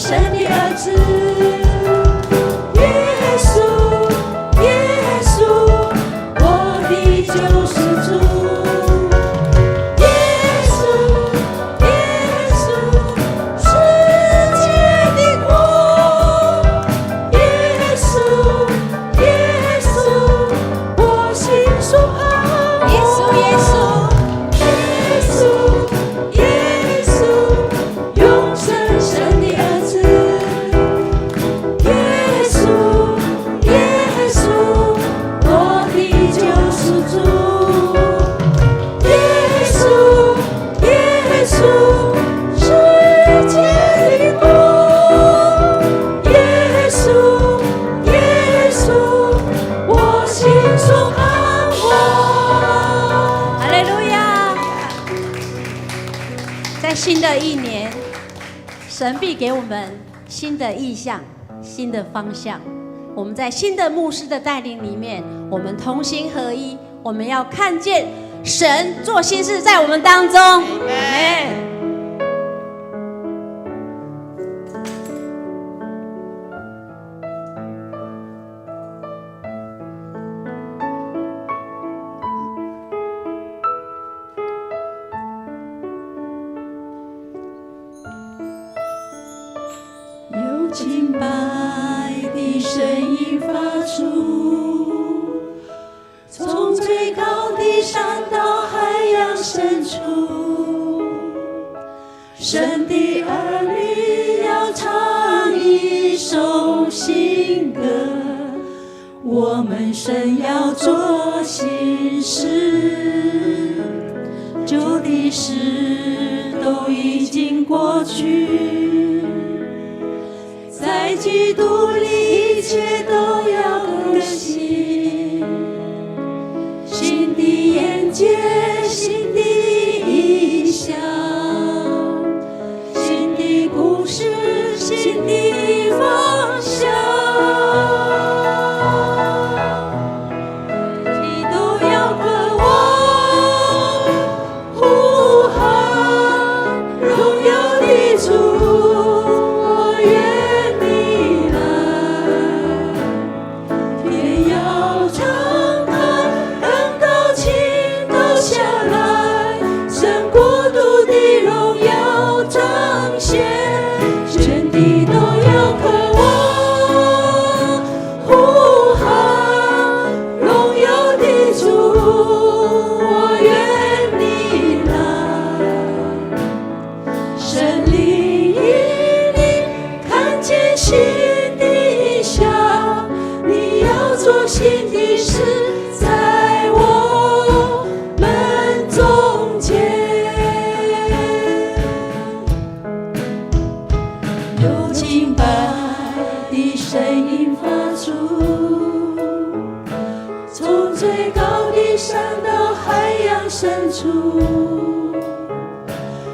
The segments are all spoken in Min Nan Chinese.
神的兒子。耶穌，耶穌，我的救世主。耶穌，耶穌，世界的光。耶穌，耶穌，我心所盼望。耶穌，耶穌，耶穌，耶穌，永生神的兒子。耶穌，耶穌，我的救世主。耶穌，耶穌，世界的光。耶穌，耶穌，我心所盼望。哈利路亞！在新的一年，神必給我們新的異象、新的方向。我們在新的牧師的帶領裡面，我們同心合一，我們要看見神做新事在我們當中。阿們。有敬拜的聲音發出，從最高的山到海洋深處，神的兒女要唱一首新歌，我們神要做新事，舊的事都已經過去。在基督裡，一切都要更新。新的眼界，新的異象，新的故事，新的方向。你都要渴望，呼喊榮耀的主，我願你來。天要敞開，恩膏傾倒下來，神國度的榮耀彰顯，全地都要渴望，呼喊榮耀的主，我願你來。神靈引領，看見新的異象，你要做新的事，在我們中間。有敬拜的聲音發出，從最高的山到海洋深處，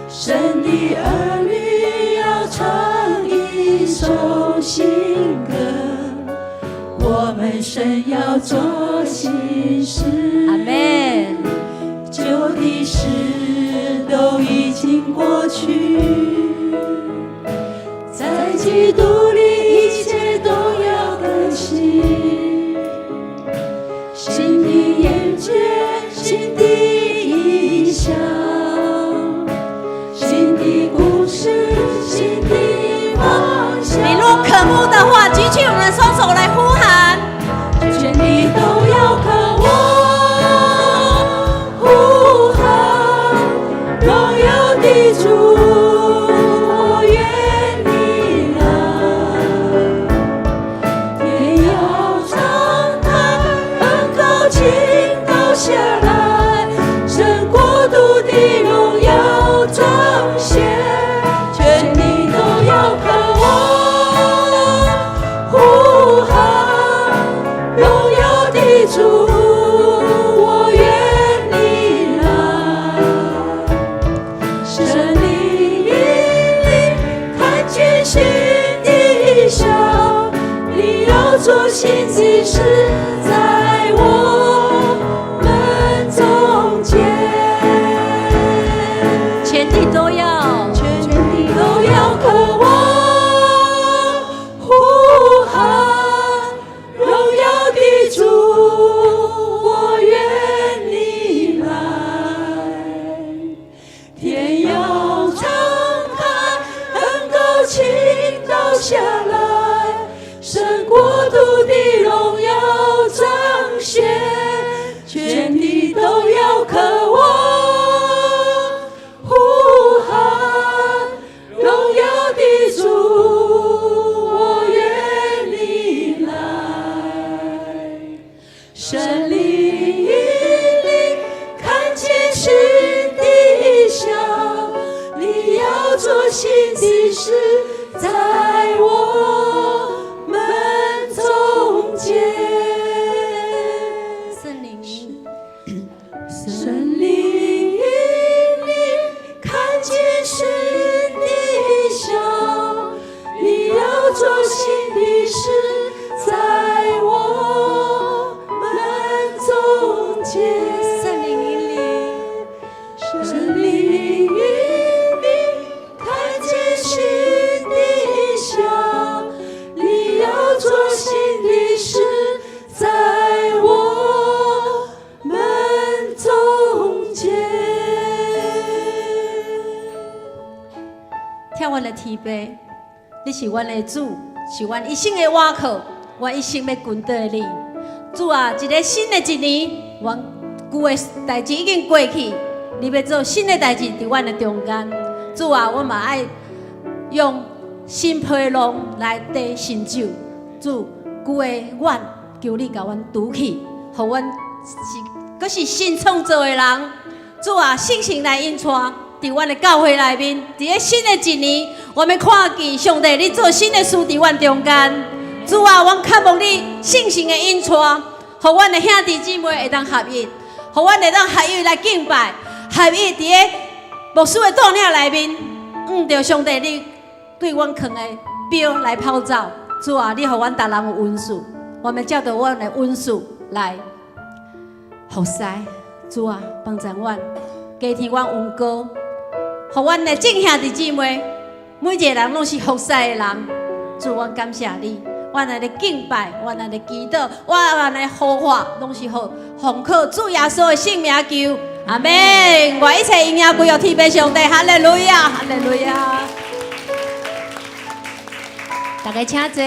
神的兒女要唱一首新歌，我們神要做新事。阿們。舊的事都已經過去，在基督裡一切都要更新。新的眼界，新的異象，新的故事，新的方向。你若渴慕的話，舉起我們的雙手來呼喊。全地都要渴望，呼喊榮耀的主，我願你來。天要敞開，恩膏傾倒下來，神國度的榮耀彰顯，全地都要渴望，呼喊榮耀的主，我願你來。神靈引領，看見新的異象，你要做新的事，在我們中間。全地都要，全地都要渴望，下來，神國度的榮耀彰顯，全地都要渴望，呼喊榮耀的主，我願你來。聖靈引領，看見新的異象，你要做新的事，在我們中間。聖靈引聖靈引領，看見新的異象，你要做新的事，在我們中間。聖靈引領，聖靈引領，看見新的異象，你要做新的事，在我們中間。疼阮的天父，你是阮的主，是阮一生的倚靠，阮一生欲跟綴你。主啊，一个新的一年，阮舊的代誌已經過去，你欲做新的代誌佇阮的中間。主啊，阮嘛愛用新皮囊來綴新酒。主，舊的阮，求你共阮除去，予阮是閣是新創造的人。主啊，聖神來引帶，佇阮的教會內面，佇個新的一年，我們看見上帝你做新的事佇阮中間。主啊，阮渴慕你聖神的引帶，予阮的兄弟姊妹會當合一，予阮會當合一來敬拜，合一佇個牧師的帶領內面，按著上帝你對阮囥的標來跑走。主啊，你予阮逐人有恩賜，我們照著阮的恩賜來服侍。主啊，幫助阮，加添阮恩膏，予阮的眾兄弟姊妹，每一个人攏是服侍的人。主，阮感謝你，阮來敬拜，阮來祈禱，阮來呼喚，攏是予奉靠主耶穌的聖名求，阿門。願一切榮耀歸予天父上帝，哈利路亞，哈利路亞。大家請坐。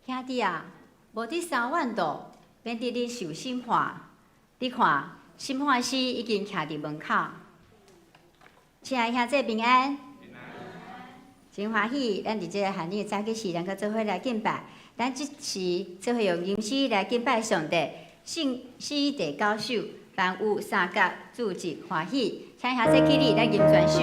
兄弟啊，無得三萬度，免得你受審判。你看，審判師已經徛佇門口。親愛兄弟平安，真歡喜，咱佇這个寒日早起時，能夠做伙來敬拜。咱這時做伙用吟詩來敬拜上帝。聖詩第九首，凡有三覺，自得歡喜。請兄弟起立，咱吟全首。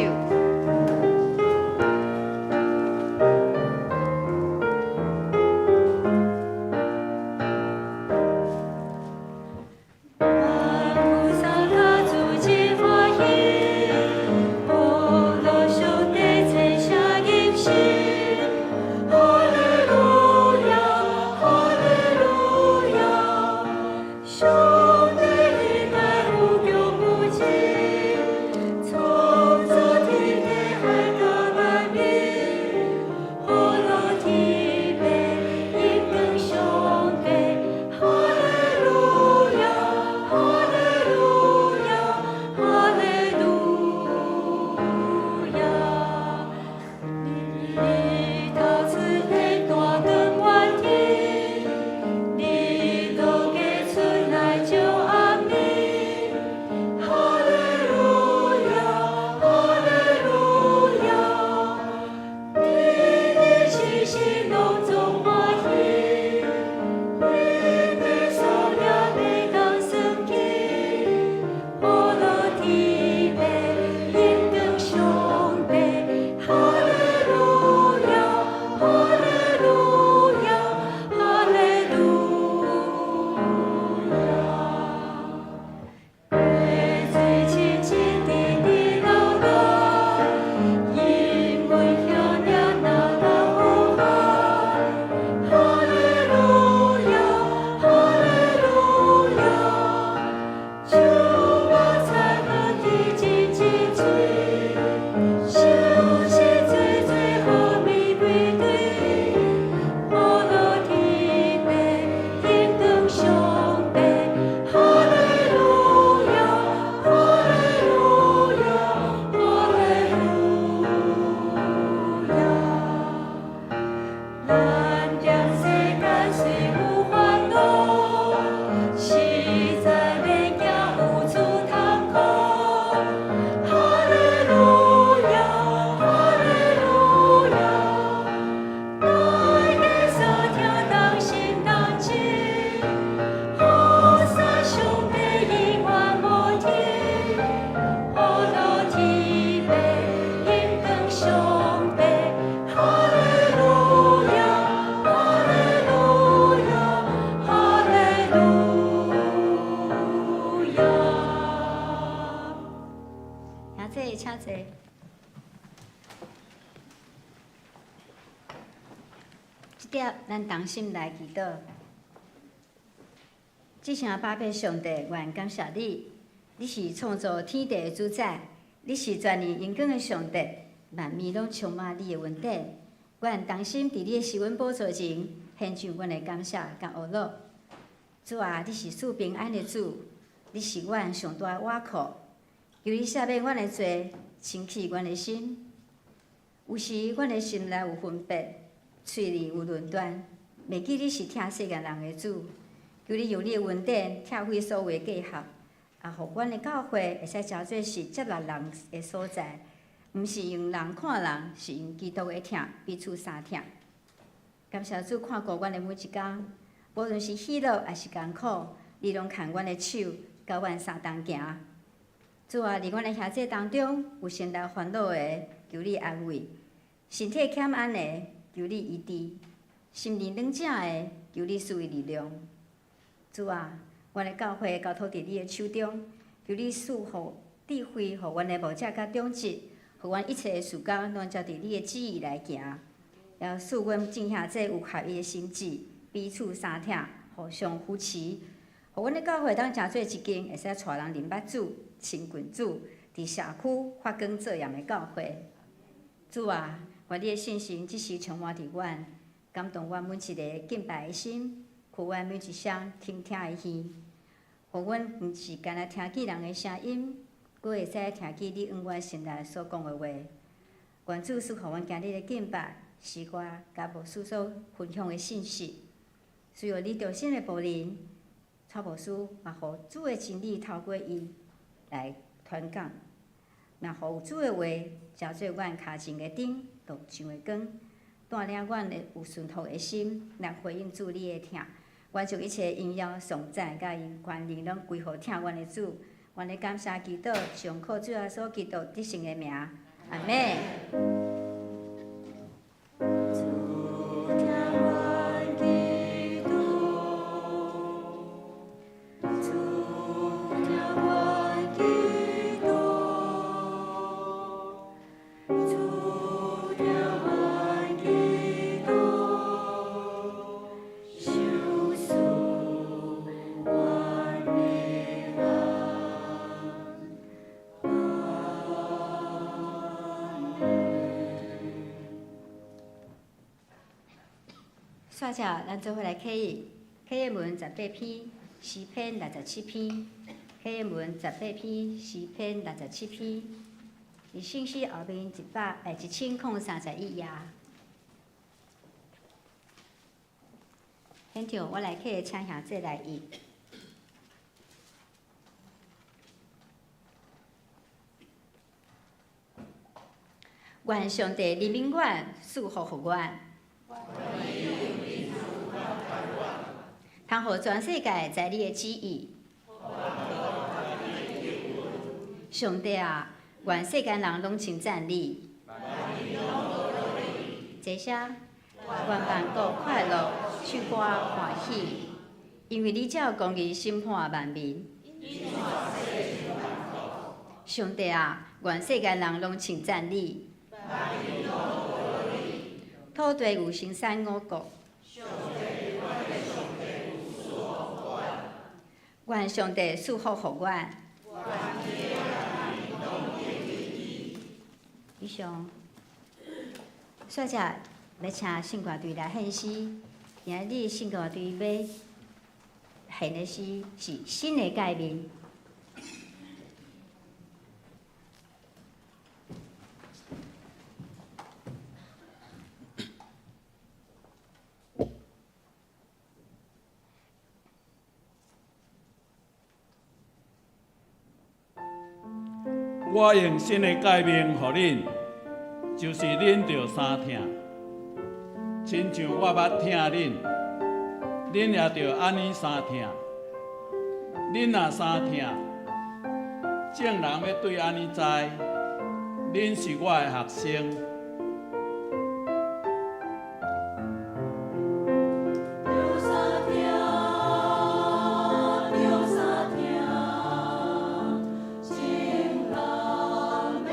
弟請坐。這點咱同心來祈禱。至聖巴父上帝，願感謝你，你是創造天地的主宰，你是全能榮光的上帝，萬物攏充滿你的恩典。願同心佇你的施恩寶座前，獻上阮的感謝佮呵咾。主啊，你是賜平安的主，你是阮上大的倚靠。求你赦免阮的罪，清洗阮的心。有時阮的心內有分別，喙裡有論斷，袂記你是疼世間人的主。求你用你的恩典拆毀所有的隔閡，也予阮的教會會使成做是接納人的所在，毋是用人看人，是用基督的疼彼此相疼。感謝主看顧阮的每一工，無論是喜樂抑是艱苦，你攏牽阮的手，佮阮相同行。主啊，佇阮的兄弟當中，有心內煩惱的，求你安慰；身體欠安的，求你醫治；心靈軟弱的，求你賜伊力量。主啊，阮的教會交託佇你的手中，求你賜予智慧，予阮的牧者佮長執，予阮一切的事工攏照佇你的旨意來行。也賜阮眾兄弟有合一的心志，彼此相疼，互相扶持，予阮的教會當成做一間會使帶人認捌主、親近主，佇社區發光做鹽的教會。主啊，願你的聖神這時充滿佇阮，感動阮每一个敬拜的心，開阮每一雙傾聽的耳，予阮毋是干焦聽見人的聲音，閣會使聽見你向阮心內所講的話。願主賜予阮今日的敬拜、詩歌，佮牧師所分享的信息，需要你忠心的僕人，蔡牧師嘛，予主的真理透過伊來傳講，若予主的話成做阮跤前的燈，路上的光，帶領阮的有順服的心來回應主你的疼。願將一切榮耀、頌讚、佮伊權能，攏歸予疼阮的主。阮咧感謝祈禱，上靠主耶穌基督得勝的名，阿們。主聽阮祈禱，主聽阮祈禱，主聽阮祈禱，求賜阮平安。阿們。煞者，咱做伙來啟譯，啟譯文18篇，詩篇67篇，啟譯文十八篇，詩篇六十七篇，佇聖詩後面1031頁。現在我來啟請兄弟來譯。願上帝憐憫阮，賜福予阮。通予全世界知你的旨意。上帝啊，願世間人攏稱讚你。這聲，願萬國快樂，唱歌歡喜，因為你照公義審判萬民。上帝啊，願世間人攏稱讚你。土地有生產五穀。願上帝賜福予阮。以上，煞者欲請聖歌隊來獻詩。今日聖歌隊欲獻的詩是新的誡命。我用新的誡命予恁，就是恁著相疼，親像我捌疼恁，恁也著按呢相疼。恁若相疼，眾人欲對按呢知，恁是我的學生。著相疼，著相疼，眾人欲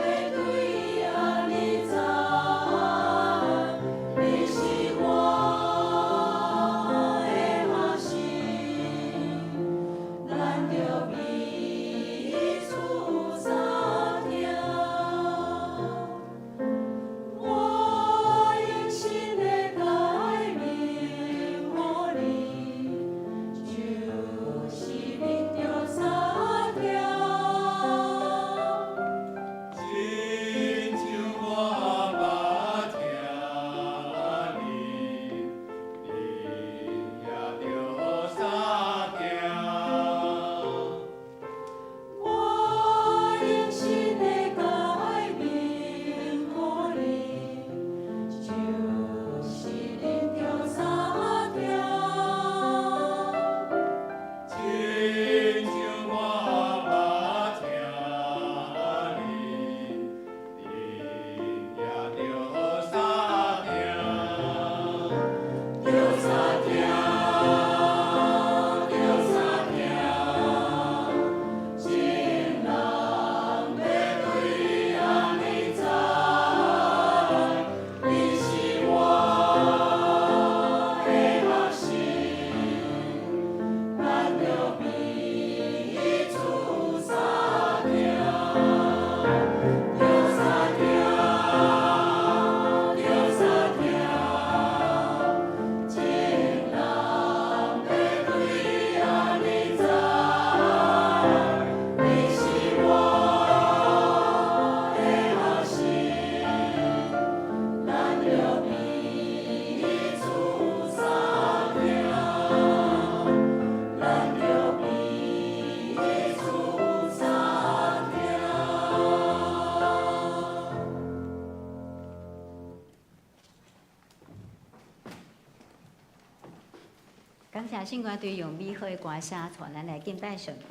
謝聖歌隊用美好的歌聲帶咱來敬拜上帝。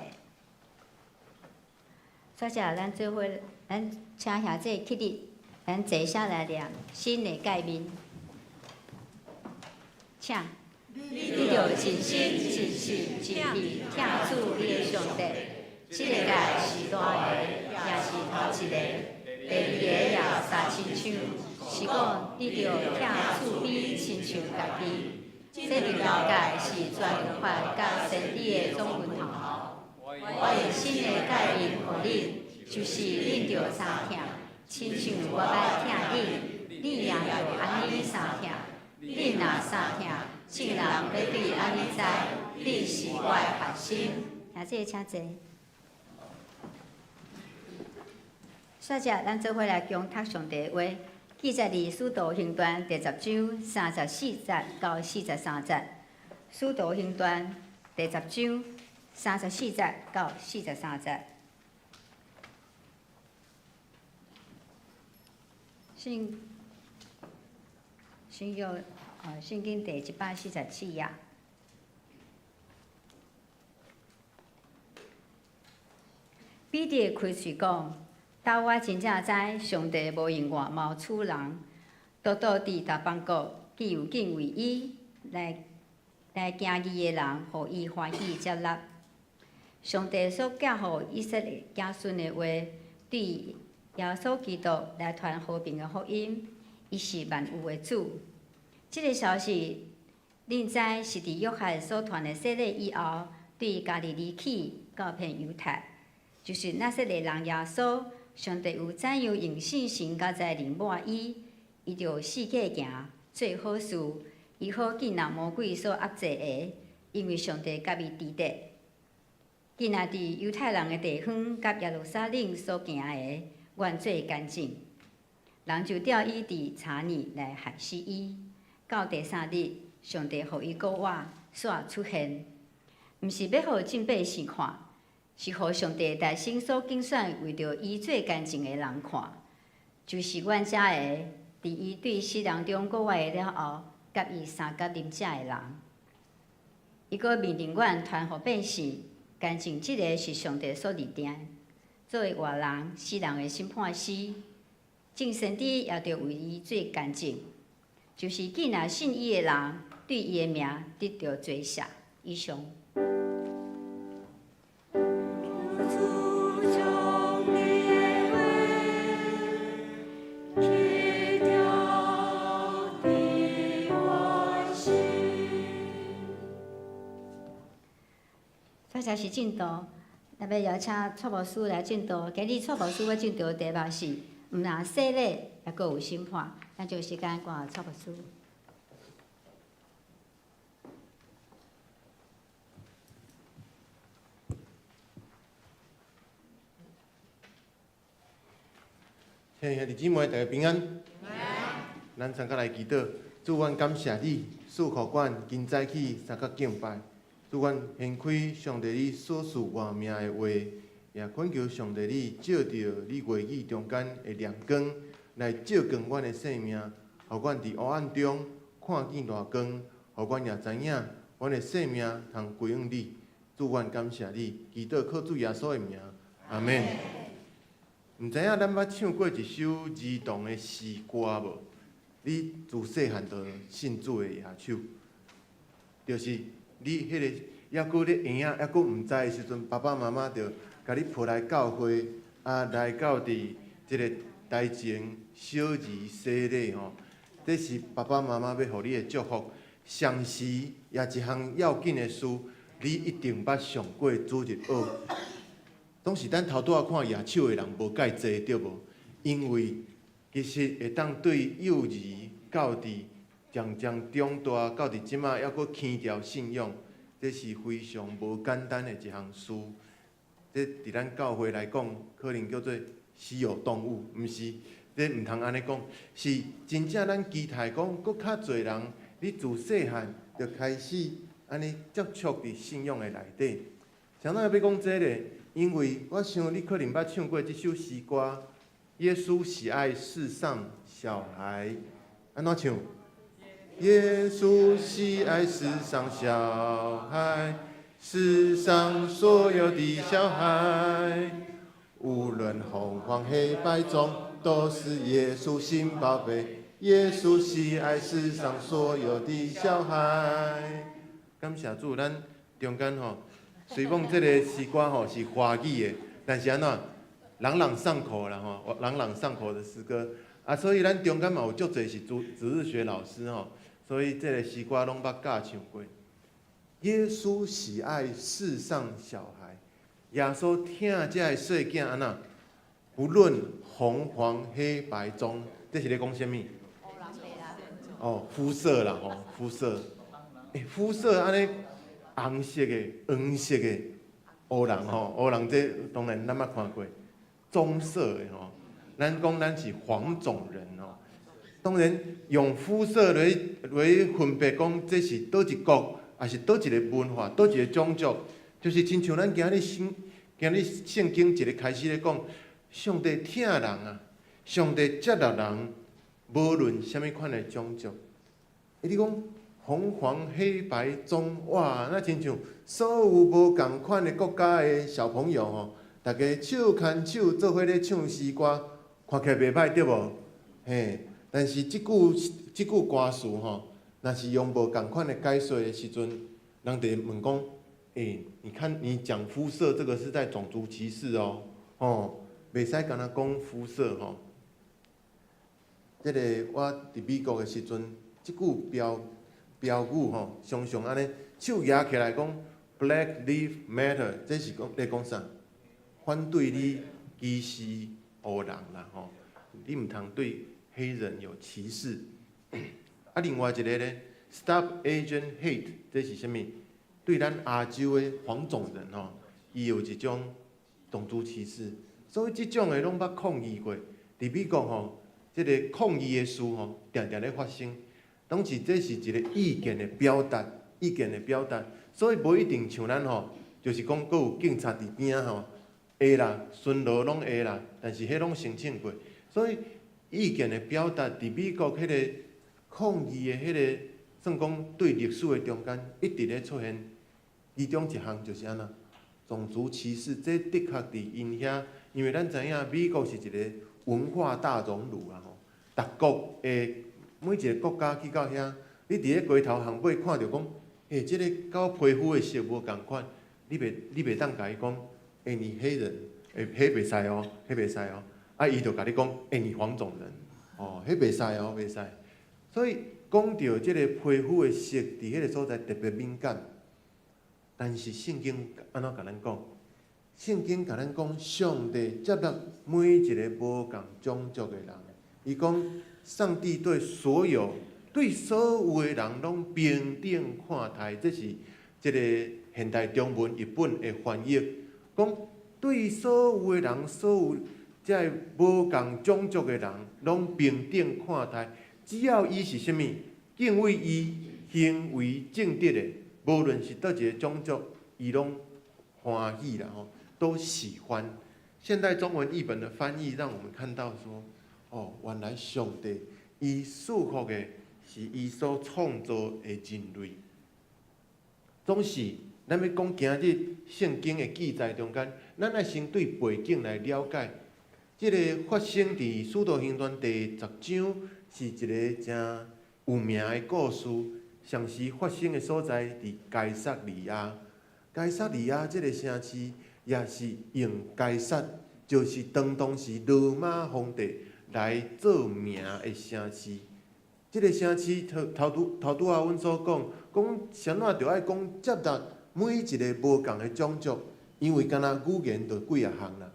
煞者咱做伙，咱請兄弟起立，咱坐下來念新的誡命，請。你著盡心、盡性、盡力疼主你的上帝。這个誡是大个，也是頭一个。第二个也相親像，是講你著疼厝邊親像家己。這兩條誡是全律法佮先知的總源頭。我用新的誡命予恁，就是恁著相疼，親像我捌疼恁，恁也著按呢相疼。恁若相疼，眾人欲對按呢知，恁是我的學生。兄弟，請坐。煞者，咱做伙來恭讀上帝的話，記載佇《使徒行傳》第十章34節到43節，《使徒行傳》第十章34節到43節。聖新約聖經第147頁。彼得開喙講：兜我真正知，上帝無用外貌取人，獨獨佇別邦國，既有敬畏伊，來行義的人，予伊歡喜接納。上帝所寄予以色列子孫的話，對耶穌基督來傳和平的福音，伊是萬有的主。這个消息，恁知是佇約翰所傳的洗禮以後，對加利利起到遍猶太，就是拿撒勒人耶穌。上帝有怎樣用聖神佮才能抹伊，伊就四界行，做好事，醫好見人魔鬼所壓制的，因為上帝佮伊佇咧。囝仔佇猶太人的地方佮耶路撒冷所行的，願做乾淨。人就吊伊佇柴呢來害死伊。到第三日，上帝予伊復活，煞出現，毋是欲予眾百姓看，是予上帝大先所揀選為著伊做乾淨的人看，就是阮遮个，佇伊對死人中復活了後，佮伊相佮啉食的人。伊閣命令阮傳予百姓，乾淨這个是上帝所擬定，做為活人、死人的審判師。眾先知也著為伊做乾淨，就是囝若信伊的人，對伊的名得著罪赦。以上。求主將你的話去掉佇我心。煞者是證道，特別邀請蔡牧師來證道。今日蔡牧師欲證道的題目是：毋但洗禮，猶閣有審判。咱將時間交予蔡牧師。親愛兄弟姊妹，大家平安。咱三個來祈禱，主，阮感謝你，賜予阮今早起相佮敬拜。主，阮掀開上帝你所賜活命的話，也懇求上帝你照著你話語中間的亮光，來照光阮的生命，予阮佇黑暗中看見大光，予阮也知影阮的生命通歸向你。主，阮感謝你，祈禱靠主耶穌的名，阿們。毋知影咱捌唱過一首兒童的詩歌無？你自細漢就信主的野手，就是你彼个猶閣咧嬰仔，猶閣毋知的時陣，爸爸媽媽就共你抱來教會，啊，來到佇這个台前小兒洗禮吼，這是爸爸媽媽欲予你的祝福。同時也一項要緊的事，你一定捌上過主日學。總是咱頭拄仔看野手的人無蓋濟，對無？因為其實會當對幼兒到佇漸漸長大，到佇這馬猶閣牽牢信仰，這是非常無簡單的一項事。這佇咱教會來講，可能叫做稀有動物，毋是，這毋通按呢講，是真正咱期待講，閣較濟人，你自細漢就開始按呢接觸佇信仰的內底。啥人欲講這咧？因為我想你可能捌唱過這首詩歌，《耶穌喜愛世上小孩》，按怎唱？耶穌喜愛世上小孩，世上所有的小孩，無論紅黃黑白棕，都是耶穌心寶貝。耶穌喜愛世上所有的小孩。感謝主，咱中間吼，雖講這個詩歌吼是華語的，但是按怎朗朗上口啦吼，朗朗上口的詩歌啊，所以咱中間嘛有足濟是主主日學老師吼，所以這個詩歌攏捌教唱過。耶穌喜愛世上小孩，耶穌疼這个細囝按怎？不論紅黃黑白棕，這是咧講啥物？哦，膚色啦吼，膚色。欸，膚色按呢，紅色的、黃色的，烏人吼，烏人這當然咱捌看過，棕色的吼，咱講咱是黃種人吼。當然用膚色來分別講，這是佗一國，抑是佗一个文化，佗一个種族，就是親像咱今日聖經一个開始咧講，上帝疼人啊，上帝接納人，無論啥物款的種族。欸，你講紅黃黑白棕，哇，那親像所有無仝款的國家的小朋友吼，逐家手牽手做伙咧唱詩歌，看起來袂歹對無？嘿，但是這句歌詞吼，若是用無仝款的解說的時陣，人就會問講：欸，你看你講膚色，這個是在種族歧視哦，吼，袂使干焦講膚色吼。這個我佇美國的時陣，這句標語吼，常常按呢手舉起來講 Black Lives Matter，這是講咧講啥？反對你歧視烏人啦吼，你毋通對黑人有歧視。啊，另外一個咧，Stop Asian Hate，這是啥物？對咱亞洲的黃種人吼，伊有一種種族歧視，所以這種的攏捌抗議過。佇美國吼，這个抗議的事吼，定定咧發生，攏是這是一個意見的表達，意見的表達，所以無一定像咱吼，就是講閣有警察佇邊仔吼，會啦，巡邏攏會啦，但是彼攏申請過，所以意見的表達佇美國彼个抗議的彼个，算講對歷史的中間一直咧出現，其中一項就是按怎種族歧視，這的確佇𪜶遐，因為咱知影美國是一個文化大熔爐啊吼，逐國的每一個國家去到遐，你佇咧街頭巷尾看著講，欸，這個佮我皮膚的色無仝款，你袂當共伊講，欸，你黑人，欸，彼袂使哦，彼袂使哦，啊，伊就共你講，欸，你黃種人，哦，彼袂使哦，袂使。所以講著這个皮膚的色，佇彼个所在特別敏感。但是聖經按怎共咱講？聖經共咱講，上帝接納每一个無仝種族的人。伊講，上帝對所有的人攏平等看待，這是這个現代中文譯本的翻譯。講對所有的人，所有這个無仝種族的人，攏平等看待。只要伊是啥物，敬畏伊，行為正直的，無論是佗一个種族，伊攏歡喜啦吼，都喜歡。現代中文譯本的翻譯，讓我們看到說，哦，原來上帝伊賜福的是伊所創造的人類。總是咱欲講今日聖經的記載中間，咱愛先對背景來了解。這个發生佇《使徒行傳》第十章，是一个誠有名的故事。上時發生的所在佇該撒利亞。該撒利亞這个城市，也是用該撒，就是當時羅馬皇帝來做名的城市。這个城市頭拄仔阮所講，講啥物著愛講接納每一个無仝的種族，因為敢若語言就幾仔項啦，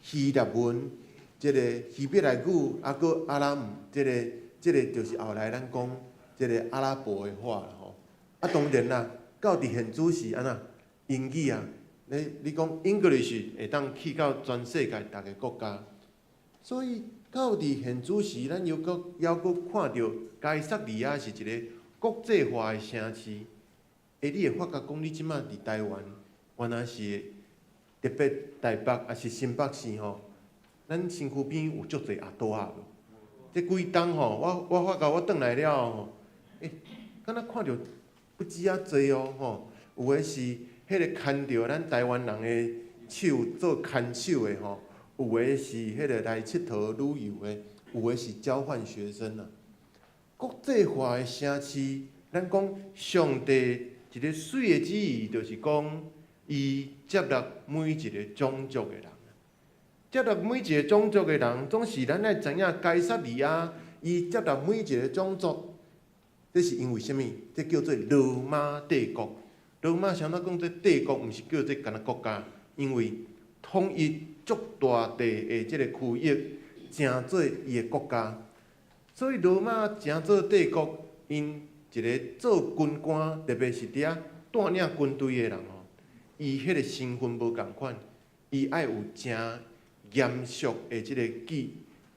希臘文、這个希伯來語，啊，閣阿拉姆，這个就是後來咱講這个阿拉伯的話啦吼。啊，當然啦，到佇現主時按怎英語啊，你講 English 會當去到全世界逐个國家，所以到佇現主時，咱猶閣看著該撒利亞是一个國際化的城市。欸，你會發覺講，你這馬佇台灣，原來是特別台北，抑是新北市吼，咱身軀邊有足濟阿多仔無？這幾冬吼，我發覺我轉來了後，欸，敢若看著不止遐濟哦，吼，有的是彼个牽著咱台灣人的手做牽手的吼，有的是彼个來𨑨迌旅遊的，有的是交換學生啊。國際化的城市，咱講上帝一个媠的旨意，就是講伊接納每一个種族的人。接納每一个種族的人，總是咱愛知影該撒利亞伊接納每一个種族，這是因為啥物？這叫做羅馬帝國。羅馬啥物講這帝國，毋是叫做干焦國家，因為統一足大地的這个區域，成做伊的國家。所以羅馬成做帝國，𪜶一个做軍官，特別是佇遐帶領軍隊的人吼，伊彼个身份無仝款，伊愛有誠嚴肅的這个紀、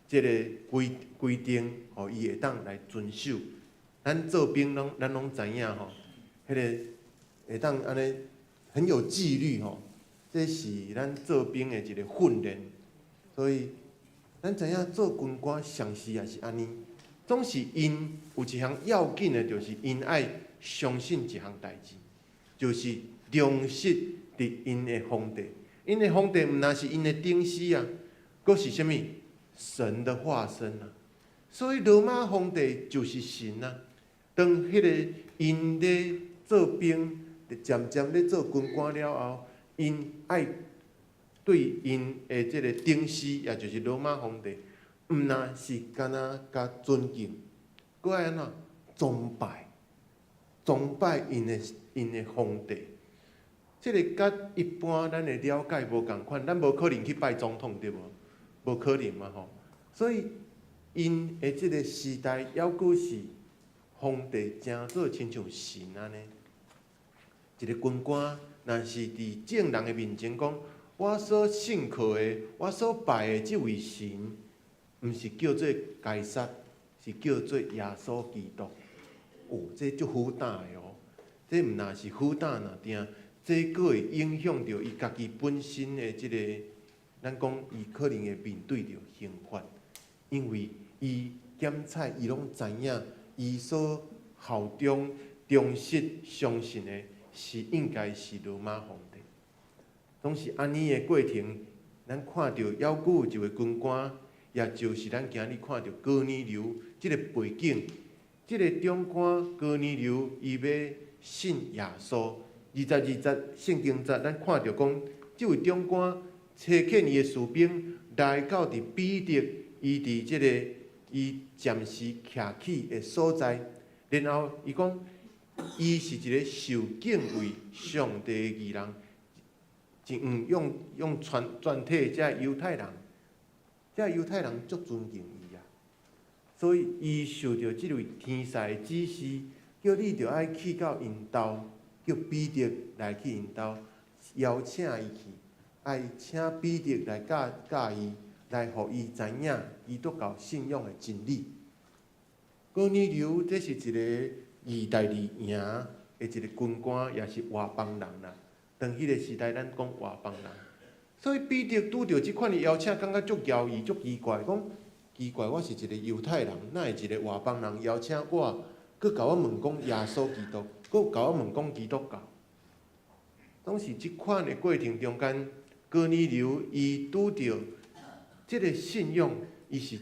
這个規規定，予伊會當來遵守。咱做兵攏，咱攏知影吼，彼个會當按呢很有紀律吼，這是咱做兵的一个訓練。所以咱知影做軍官常時也是按呢，總是𪜶有一項要緊的，就是𪜶愛相信一項代誌，就是忠實佇𪜶的皇帝。𪜶的皇帝毋但是𪜶的頂司啊，閣是啥物？神的化身啊！所以羅馬皇帝就是神啊。當彼个𪜶咧做兵，漸漸咧做軍官了後，𪜶愛對𪜶的這个頂司，也就是羅馬皇帝，毋但是干焦共尊敬，閣愛按怎崇拜，崇拜𪜶的皇帝。這个佮一般咱的了解無仝款，咱無可能去拜總統對無？無可能嘛吼。所以𪜶的這个時代，猶閣是皇帝成做親像神按呢。一个軍官，若是佇眾人的面前講，我所信靠的，我所拜的這位神，毋是叫做該撒，是叫做耶穌基督。哦，這足好膽的哦！這毋但是好膽爾定，這閣會影響著伊家己本身的這个，咱講伊可能會面對著刑罰，因為伊檢採伊攏知影，伊所效忠、忠實、相信的是應該是羅馬皇帝。總是按呢的過程，咱看著猶閣有一位軍官，也就是咱今日看著哥尼流這个背景，這个長官哥尼流伊欲信耶穌。22節聖經節，咱看著講，這位長官差遣伊的士兵來到佇彼得，伊佇這个伊暫時徛起的所在，然後伊講，伊是一个受敬畏上帝的義人，用用全全體這猶太人，這猶太人足尊敬伊啊，所以伊受著這位天使的指示，叫你著愛去到𪜶兜，叫彼得來去𪜶兜，邀請伊去，愛請彼得來教教伊，來予伊知影基督教信仰的真理。哥尼流這是一个義大利營的一个軍官，也是外邦人啦。當彼个時代，咱講外邦人，所以彼得拄著這款的邀請，感覺足訝異、足奇怪，講奇怪，我是一个猶太人，哪會一个外邦人邀請我，閣共我問講耶穌基督，閣共我問講基督教。當時這款的過程中間，哥尼流伊拄著這个信仰，伊是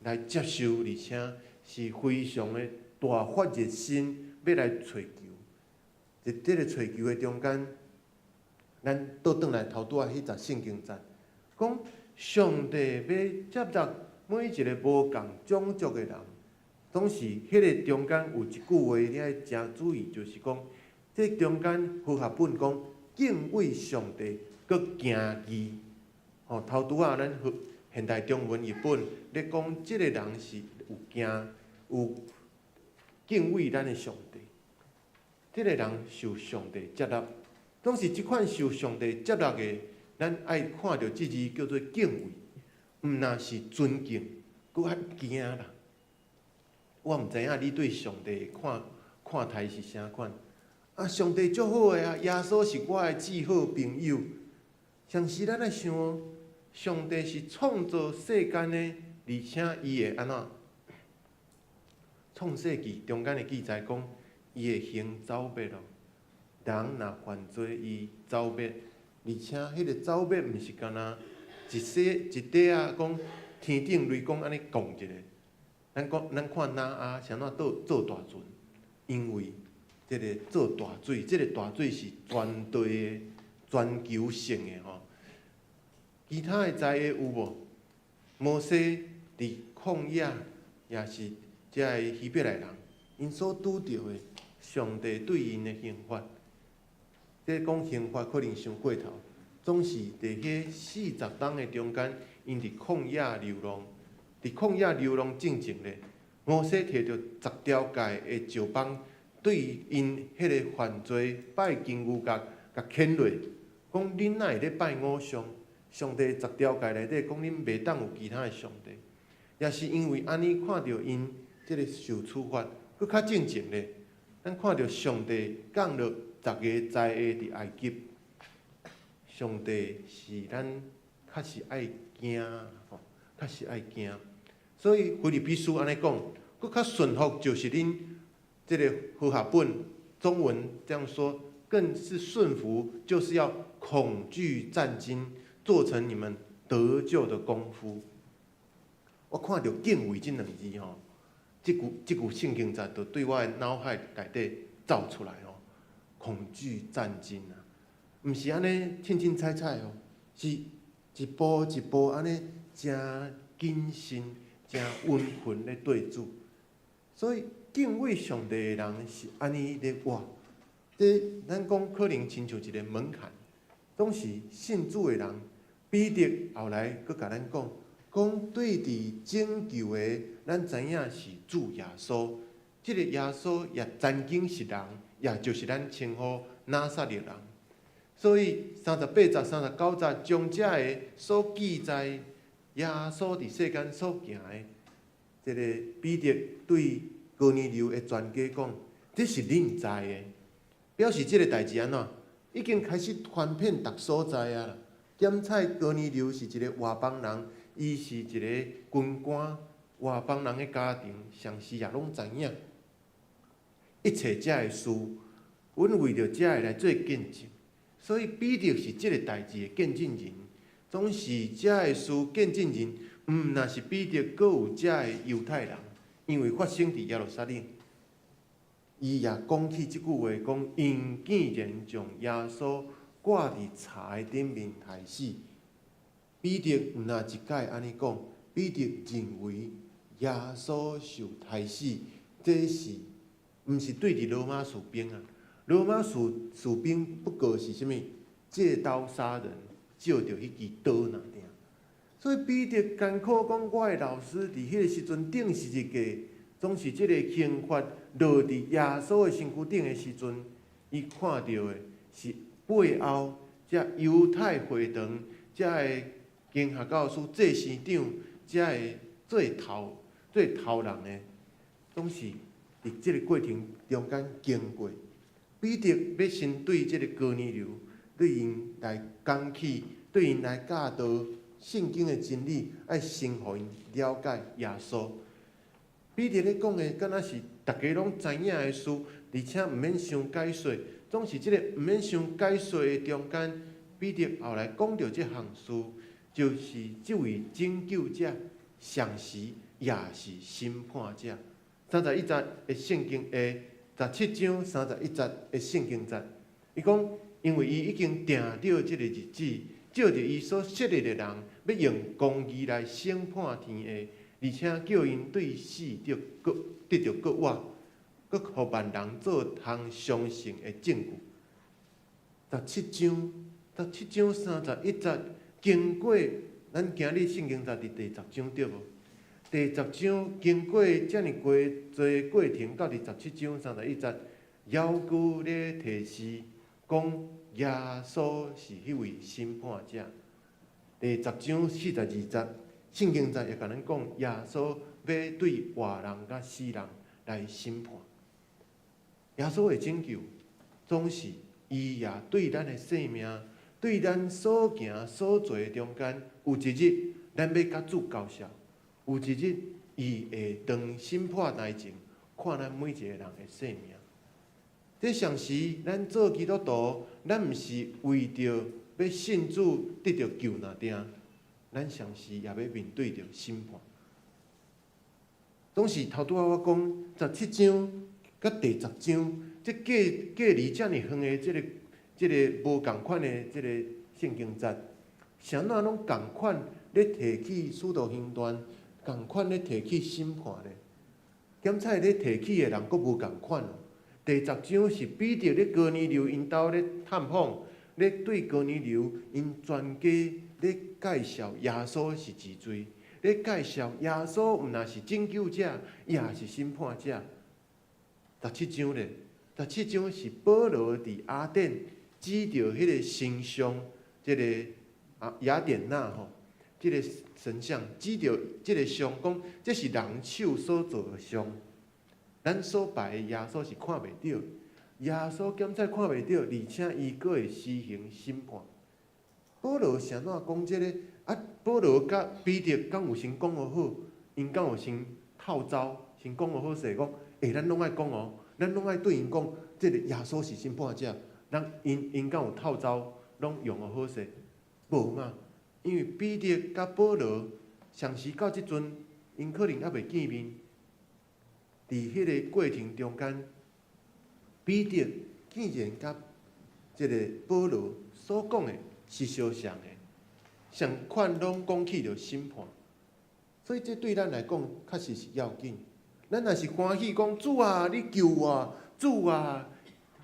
來接受，而且是非常的大發熱心，欲來揣求。佇這个揣求的中間，咱倒轉來頭拄仔彼節聖經節，講上帝欲接納每一个無仝種族的人，總是彼个中間有一句話，你愛誠注意，就是講，這中間和合本講敬畏上帝，閣敬義。吼，頭拄仔咱現代中文譯本咧講，這个人是有驚、有敬畏咱的上帝，這个人受上帝接納。總是這款受上帝接納的，咱愛看著這字叫做敬畏，毋但是尊敬，閣較驚啦。我毋知影你對上帝看看待是啥款。啊，上帝足好的啊，耶穌是我的至好朋友。常時咱愛想，上帝是創造世間的，而且伊會按怎？創世記中間的記載講，伊會行走滅咯。人若犯罪，伊走滅，而且彼个走滅毋是干焦一小一塊仔講天頂雷公按呢摃一下。咱講，咱看挪亞是按怎做大船，因為這个做大水，這个大水是全地的、全球性的吼。其他的災禍有無？摩西佇曠野，也是遮个希伯來人，𪜶所拄著的上帝對𪜶的刑罰。這講刑罰可能傷過頭，總是佇彼40冬的中間，𪜶佇曠野流浪，佇曠野流浪進前咧，摩西提著十條誡的石枋，對𪜶彼个犯罪拜金牛角，共牽落，講恁哪會咧拜偶像？上帝十條誡內底講恁袂當有其他的上帝，也是因為按呢看著𪜶這个受處罰，閣較進前咧，咱看著上帝降落十个災禍佇埃及，上帝是咱確實愛驚吼，確實愛驚。所以腓立比書按呢講，閣較順服就是恁這个和合本中文這樣說，更是順服，就是要恐懼戰兢，做成你們得救的功夫。我看著敬畏這兩字吼，這句聖經節就對我的腦海內底走出來吼，恐懼戰兢啊，毋是按呢凊凊彩彩哦，是一步一步按呢誠謹慎、誠溫順咧對主。所以敬畏上帝的人是按呢咧活。這咱講可能親像一个門檻，總是信主的人。彼得後來閣共咱講，講對佇拯救的，咱知影是主耶穌。這个耶穌也曾經是人，也就是咱稱呼拿撒勒人。所以38節、39節將這个所記載耶穌佇世間所行的，這个彼得對哥尼流的全家講，這是恁知的，表示這个代誌按怎已經開始傳遍逐所在啊啦。檢采哥尼流是一个外邦人，伊是一个軍官，外邦人的家庭，常時也攏知影。一切遮的事，阮為著遮个來做見證，所以彼得是這个代誌的見證人，總是遮个事見證人，毋若是彼得，閣有遮个猶太人，因為發生佇耶路撒冷。伊也講起這句話，講𪜶竟然將耶穌掛佇柴的頂面刣死。彼得毋若一擺按呢講，彼得認為耶穌受刣死，這是毋是對佇羅馬士兵啊？羅馬士兵不過是啥物？借刀殺人，借著彼支刀爾爾。所以彼得艱苦講，我的老師佇彼个時陣釘十字架，總是這个刑罰落佇耶穌的身軀頂的時陣，伊看著的是背後遮猶太會堂遮个經學教師、祭司長遮个做頭人的，總是佇這个過程中間經過。彼得欲先對這个哥尼流，對𪜶來講起，對𪜶來教導聖經的真理，愛先予𪜶了解耶穌。彼得咧講的，敢若是逐家攏知影的事，而且毋免傷解說，總是這个毋免傷解說的中間，彼得後來講著這項事，就是這位拯救者，同時也是審判者。31節的聖經的17章31節的聖經節，伊講，因為伊已經定著這个日子，照著伊所設立的人，欲用公義來審判天下，而且叫𪜶對死得著復活，閣予萬人做通相信的證據。17章17章31節經過，咱今日聖經節佇第十章對無？第十章經過遮爾濟過程，到佇17章31節，猶閣咧提示講耶穌是彼位審判者。第十章42節，聖經節也共咱講，耶穌欲對活人佮死人來審判。耶穌的拯救，總是伊也對咱的生命，對咱所行所做的中間，有一日咱欲佮主交涉，有一日伊會當審判台前，看咱每一个人的生命。這上時，咱做基督徒，咱毋是為著欲信主得著救爾定，咱上時也欲面對著審判。總是頭拄仔我講17章佮第十章，這隔離遮爾遠的這個無仝款的這個聖經節，啥怎攏仝款咧提起使徒行傳，仝款咧提起審判咧？檢採咧提起的人閣無仝款。第十章是彼得咧哥尼流𪜶兜咧探訪，咧對哥尼流𪜶全家咧介紹耶穌是治罪，咧介紹耶穌毋但是拯救者，也是審判者。十七章咧，十七章是保羅佇雅典指著彼個神像，這個雅典娜吼，這個神像指著這個像，講這是人手所做的像。咱所拜的耶穌是看袂著，耶穌檢採看袂著，而且伊閣會施行審判。保羅是按怎講這個？啊，保羅佮彼得敢有先講予好？𪜶敢有先透走，先講予好勢，講，欸，咱攏愛講哦，咱攏愛對𪜶講，這個耶穌是審判者。咱𪜶𪜶敢有透走，攏用予好勢？無嘛，因為彼得佮保羅上時到這陣，𪜶可能猶未見面。佇彼个過程中間，彼得竟然佮這个保羅所講的是相像的，相款攏講起著審判，所以這對咱來講確實是要緊。咱若是歡喜講主啊，你救我，主啊，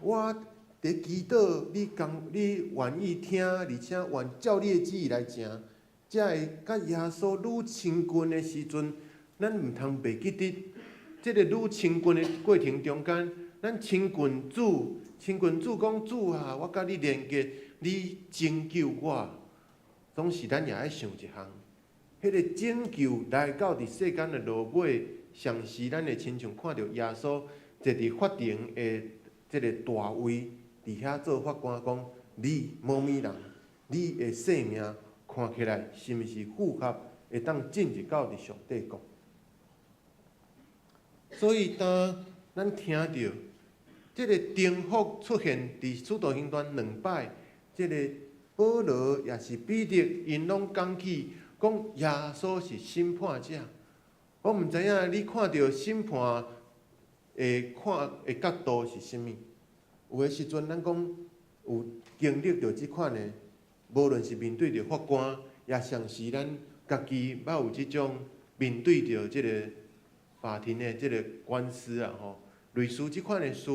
我佇祈禱，你講你願意聽，而且願照你的旨意來行，才會佮耶穌愈親近的時陣，咱毋通袂記得。這个愈親近的過程中間，咱親近主，親近主講主啊，我佮你連結，你拯救我。總是咱也愛想一項，彼个拯救來到佇世間的落尾，上時咱會親像看著耶穌坐佇法庭的這个大位，佇遐做法官，講你某物人，你的生命看起來是毋是符合會當進入到佇上帝國？所以，當咱聽著這个顛覆出現佇使徒行傳兩擺，這个保羅抑是彼得，𪜶攏講起講耶穌是審判者。我毋知影你看著審判的看的角度是啥物？有的時陣，咱講有經歷著這款的，無論是面對著法官，抑上是咱家己捌有這種面對著這個法庭的這个官司啊吼，類似這款的事，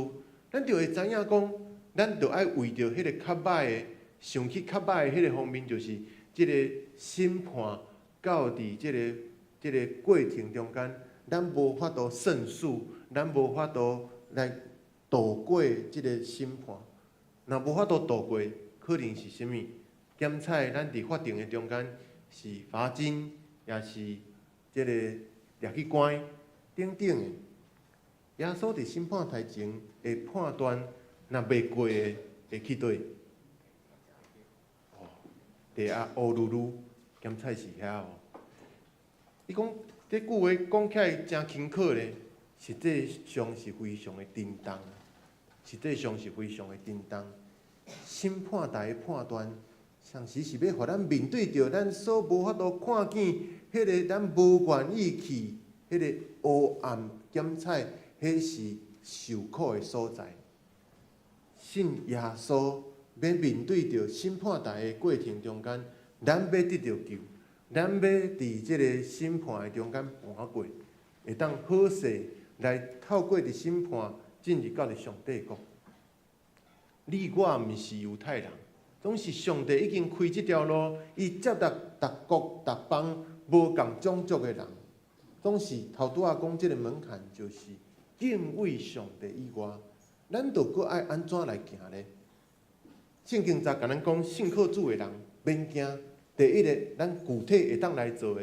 咱就會知影講，咱著愛為著彼个較歹的，想去較歹的彼个方面，就是這个審判到佇這个過程中間，咱無法度勝訴，咱無法度來渡過這个審判。若無法度渡過，可能是啥物？檢採咱佇法庭的中間是罰金，抑是這个掠去關等等的。耶穌佇審判台前的判斷，若袂過的，會去佗？哦，地壓烏嚕嚕，檢採是遐哦。伊講這句話講起來誠輕巧咧，實際上是非常的沉重，實際上是非常的沉重。審判台的判斷，上時是欲予咱面對著咱所無法度看見，彼个咱無願意去，彼个黑暗檢採，彼是受苦的所在。信耶穌，欲面對著審判台的過程中間，咱欲得著救，咱欲佇這个審判的中間盤過，會當好勢來透過佇審判進入到佇上帝國。你我毋是猶太人，總是上帝已經開這條路，伊接納逐國逐邦無仝種族的人。總是頭拄仔講這个門檻，就是敬畏上帝以外，咱著閣愛按怎來行咧？聖經就共咱講，信靠主的人免驚。第一个，咱具體會當來做的，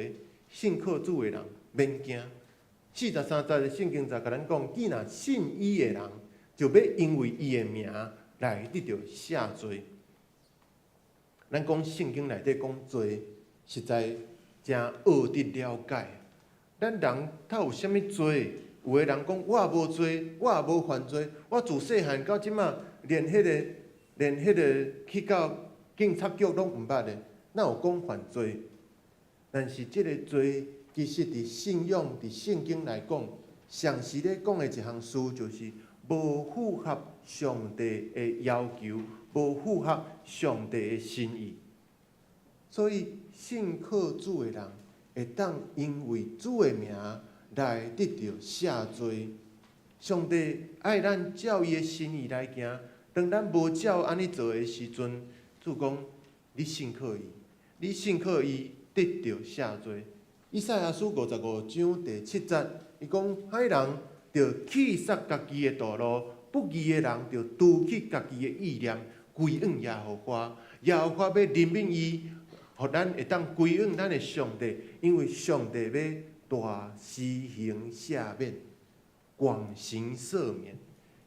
信靠主的人免驚。43節的聖經就共咱講，既若信伊的人，就欲因為伊的名來得著赦罪。咱講聖經內底講罪，實在誠奧得了解。咱人到有啥物罪？有的人講，我也無罪，我也無犯罪，我自細漢到這馬，連彼個去到警察局攏毋捌的，哪有講犯罪？但是這个罪，其實佇信仰、佇聖經來講，常時咧講的一項事，就是無符合上帝的要求，無符合上帝的心意。所以信靠主的人，會當因為主的名來得著赦罪。上帝愛咱照伊的心意來行，當咱無照按呢做的時陣，主講你信靠伊，你信靠伊得著赦罪。以賽亞書55章第7節，伊講歹人著棄殺家己的道路，不義的人著除去家己的意念，歸向耶和華。耶和華欲憐憫伊，予咱會當歸向咱的上帝，因為上帝欲大施行赦免，廣行赦免。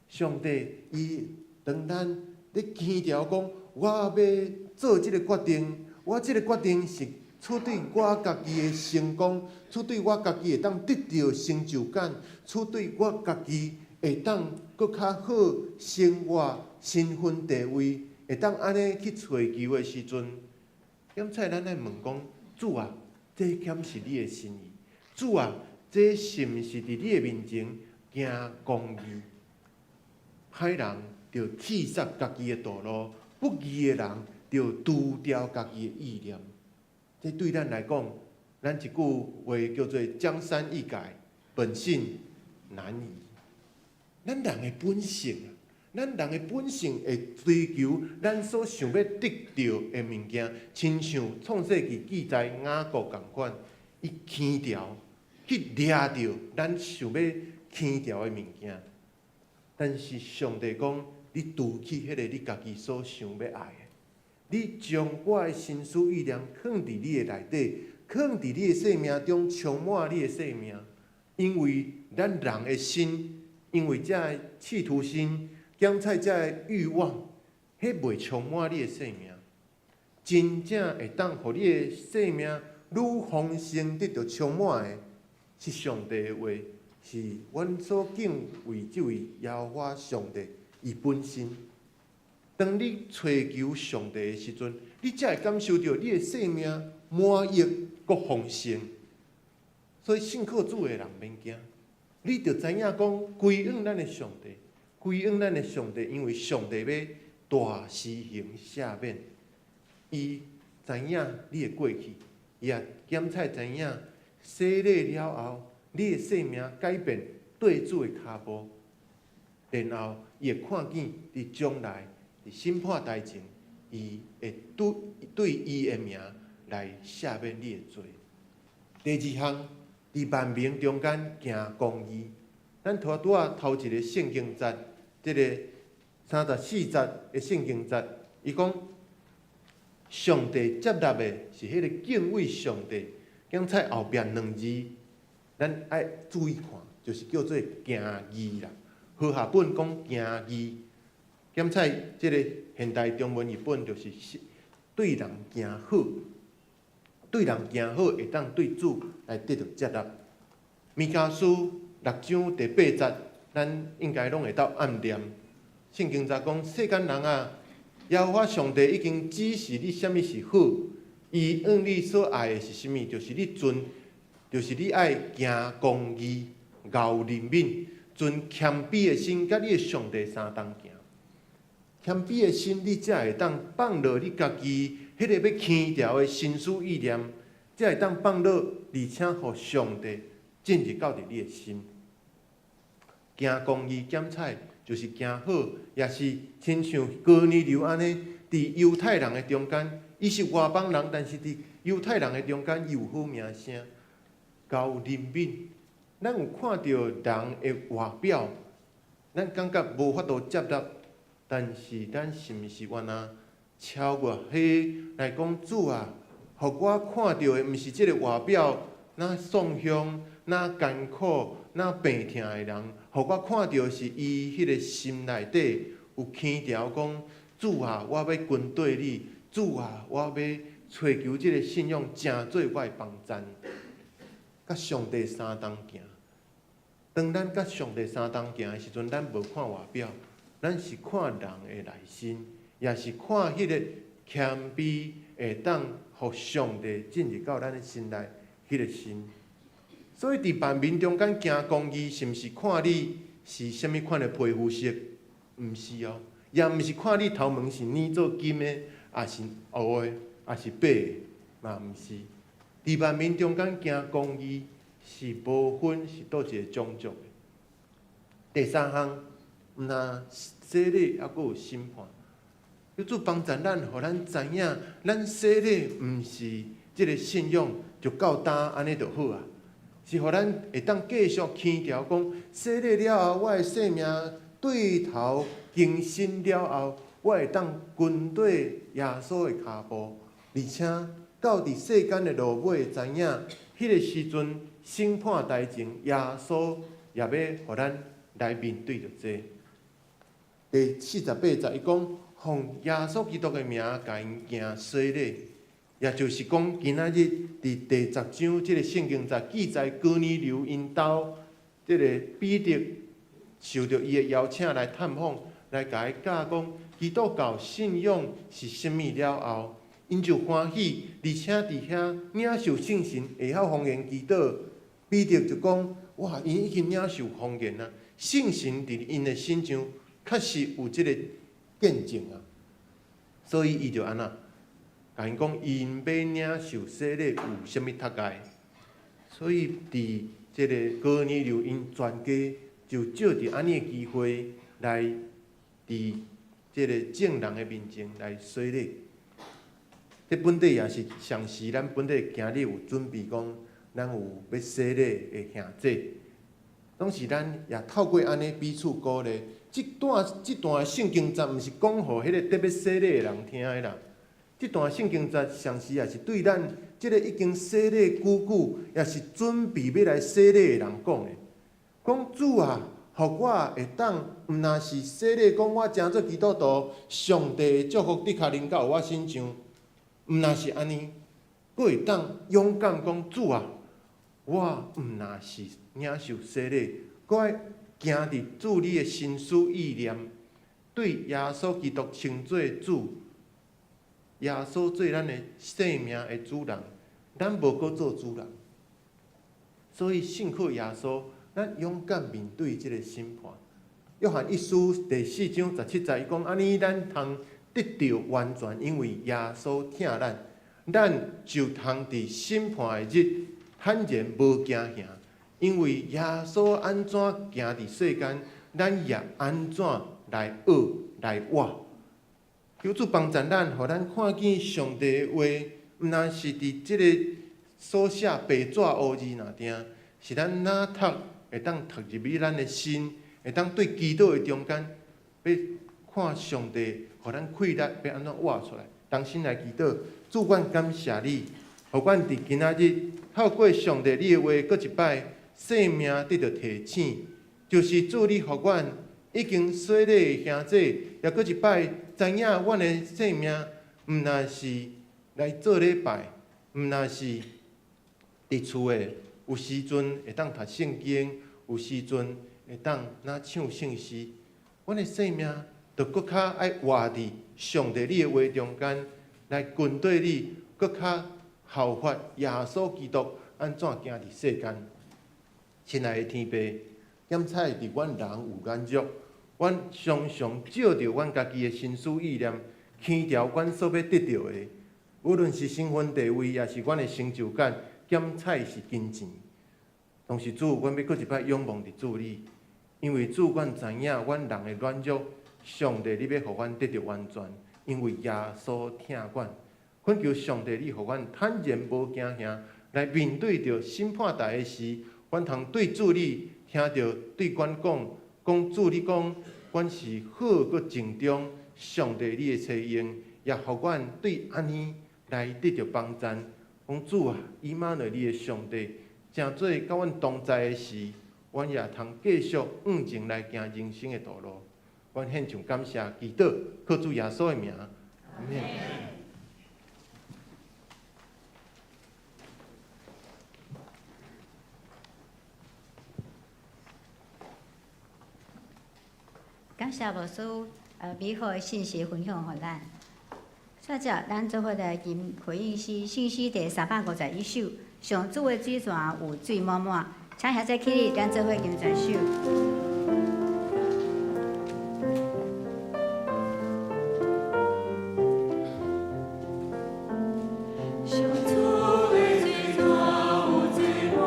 上帝伊當咱咧堅牢講，我欲做這个決定，我這个決定是出對我家己的成功，出對我家己會當得著成就感，出對我家己會當閣較好生活、身份地位，會當按呢去揣求的時陣，檢採咱愛問講：主啊，這敢是你的心意？主啊，這是毋是佇你的面前行公義？歹人著棄殺家己的道路，不義的人著除掉家己的意念。這對咱來講，咱一句話叫做“江山易改，本性難移”。咱人的本性啊，咱人的本性會追求咱所想欲得著的物件，親像創世記記載雅各仝款，伊牽牢去掠著咱想欲牽牢的物件。但是上帝講，你除去彼个你家己所想欲愛的，你將我的心思意念囥佇你的內底，囥佇你的生命中，充滿你的生命。因為咱人的心，因為這个企圖心，檢採這个欲望，彼袂充滿你的生命。真正會當予你的生命愈豐盛得著充滿的，是上帝的話，是阮所敬畏這位耶和華上帝伊本身。當你揣求上帝的時陣，你才會感受著你的生命滿溢閣豐盛。所以信靠主的人免驚，你著知影講歸向咱的上帝，歸向咱的上帝，因為上帝欲大施行赦免。伊知影你的過去，伊也檢採知影洗禮了後，你的生命改變對主的跤步，然後伊會看見佇將來佇審判台前，伊會對對伊的名來赦免你的罪。第二項，佇萬民中間行公義，咱拄仔頭一个聖經節，這个34節的聖經節，伊講上帝接納的是彼个敬畏上帝。檢採後壁兩字，咱愛注意看，就是叫做敬義啦。和合本講敬義，檢採這个現代中文譯本就是對人行好，對人行好會當對主來得著接納。彌迦書6章第8節，咱應該攏會當按念。聖經節講：世間人啊，耶和華上帝已經指示你啥物是好，伊向你所愛的是啥物？就是你存，就是你愛行公義、厚憐憫、存謙卑的心，佮你的上帝相同行。謙卑的心，你才會當放落你家己彼個欲輕佻的心思意念，才會當放落，而且予上帝進入到佇你的心。行公義檢採就是行好，也是親像哥尼流按呢，佇猶太人的中間，伊是外邦人，但是佇猶太人的中間，伊有好名聲，厚憐憫。咱有看著人的外表，咱感覺無法度接納，但是咱是毋是原來超越彼來講主啊，予我看著的毋是這个外表，若喪凶、若艱苦、若病疼的人，予我看著是伊彼个心內底有牽牢講主啊，我欲跟綴你，主啊，我欲揣求這个信仰，成做我的幫贊，佮上帝相同行。當咱佮上帝相同行的時陣，咱無看外表，咱是看人的內心，也是看彼個謙卑會當予上帝進入到咱的心內彼個心。所以佇萬民中間行公義，是毋是看你是啥物款的皮膚色？毋是哦，也毋是看你頭毛是染做金的，抑是烏的，抑是白的，嘛毋是。佇萬民中間行公義，是無分是佗一個種族的。第三項，毋但洗禮，猶閣有審判。求主幫助咱，予咱知影，咱洗禮毋是這个信仰就到今按呢就好啊，是予咱會當繼續牽牢講，洗禮了後，我的生命對頭更新了後，我會當跟綴耶穌的跤步，而且到佇世間的落尾，知影彼个時陣審判台前，耶穌也欲予咱來面對著這。第48節，伊講，奉耶穌基督的名，共𪜶行洗禮，也就是講，今仔日佇第十章這个聖經節記載，哥尼流𪜶兜，這个彼得受著伊的邀請來探訪，來共伊教講基督教信仰是啥物了後，𪜶就歡喜，而且佇遐領受聖神，會曉方言祈禱。彼得就講：哇，𪜶已經領受方言啊，聖神佇𪜶的身上確實有這个見證啊，所以伊就按怎，共𪜶講，𪜶欲領受洗禮有啥物特礙？所以佇這个哥尼流𪜶全家就藉著按呢的機會來佇這个眾人的面前來洗禮。這本底也是上時，咱本底今日有準備講，咱有欲洗禮的兄姊，總是咱也透過按呢彼此鼓勵。這段聖經節毋是講予彼个得欲洗禮的人聽的啦。這段聖經節上時也是對咱這个已經洗禮久久，也是準備欲來洗禮的人講的。講主啊，予我會當毋但是洗禮，講我成做基督徒，上帝的祝福的確臨到我身上，毋但是按呢，閣會當勇敢講主啊，我毋但是領受洗禮，閣愛行佇主你的心思意念，對耶穌基督稱做主，耶穌做咱的生命的主人，咱無閣做主人。所以信靠耶穌，咱勇敢面對這个審判。約翰一書第四章十七節，伊講：按呢，咱通得著完全，因為耶穌疼咱，咱就通佇審判的日坦然無驚嚇。因為耶穌按怎行佇世間，咱也按怎來學來活。求主幫助咱，予咱看見上帝的話，毋但是佇這个所寫白紙烏字爾定，是咱若讀會當讀入去咱的心，會當對祈禱的中間，欲看上帝予咱氣力，欲按怎活出來。同心來祈禱，主，阮感謝你，予阮佇今仔日透過上帝你的話，閣一擺生命得著提醒，就是主你予阮已經洗禮的兄姊，也閣一擺知影阮的生命，毋但是來做禮拜，毋但是佇厝的，有時陣會當讀聖經，有時陣會當若唱聖詩，阮的生命就閣較愛活佇上帝你的話中間，來跟綴你，閣較效法耶穌基督按怎行佇世間。親愛的天父，檢採佇阮人有軟弱，阮常常照著阮家己的心思意念，輕徭阮所欲得著的，無論是身份地位，抑是阮的成就感，檢採是金錢。但是主，阮欲閣一擺仰望佇主你，因為主，阮知影阮人的軟弱，上帝你欲予阮得著完全，因為耶穌疼阮。懇求上帝，你予阮坦然無驚嚇，來面對著審判台的時，阮通對主你聽著對阮講，講主你講，阮是好閣盡忠，上帝你的差用，也予阮對按呢來得著幫贊。講主啊，以馬內利的上帝，成做佮阮同在的時，阮也通繼續向前來行人生的道路。阮獻上感謝，祈禱，靠主耶穌的名，阿們。感謝牧師美好的信息分享予咱。煞接咱做伙來吟回應詩，聖詩第351首，上主的水泉有水滿滿，請兄姊起立，咱做伙吟全首。上主的水泉有水滿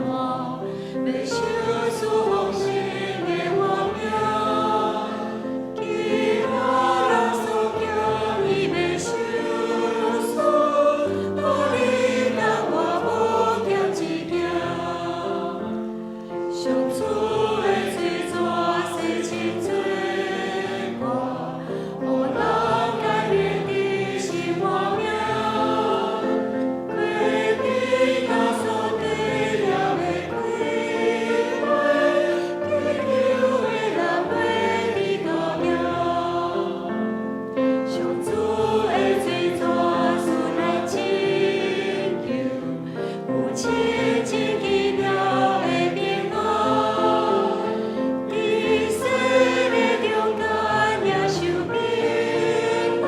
滿，欲賞賜豐盛的活命。飢餓人所行，伊欲賞賜，予你當我無欠一件。上主的水泉洗清罪過，予人甘願得新活命。開彼那所得了的開花，祈求的人袂得高興。上主的水泉賜咱拯救，有真真奇妙的平安。佇世的中間領受平安，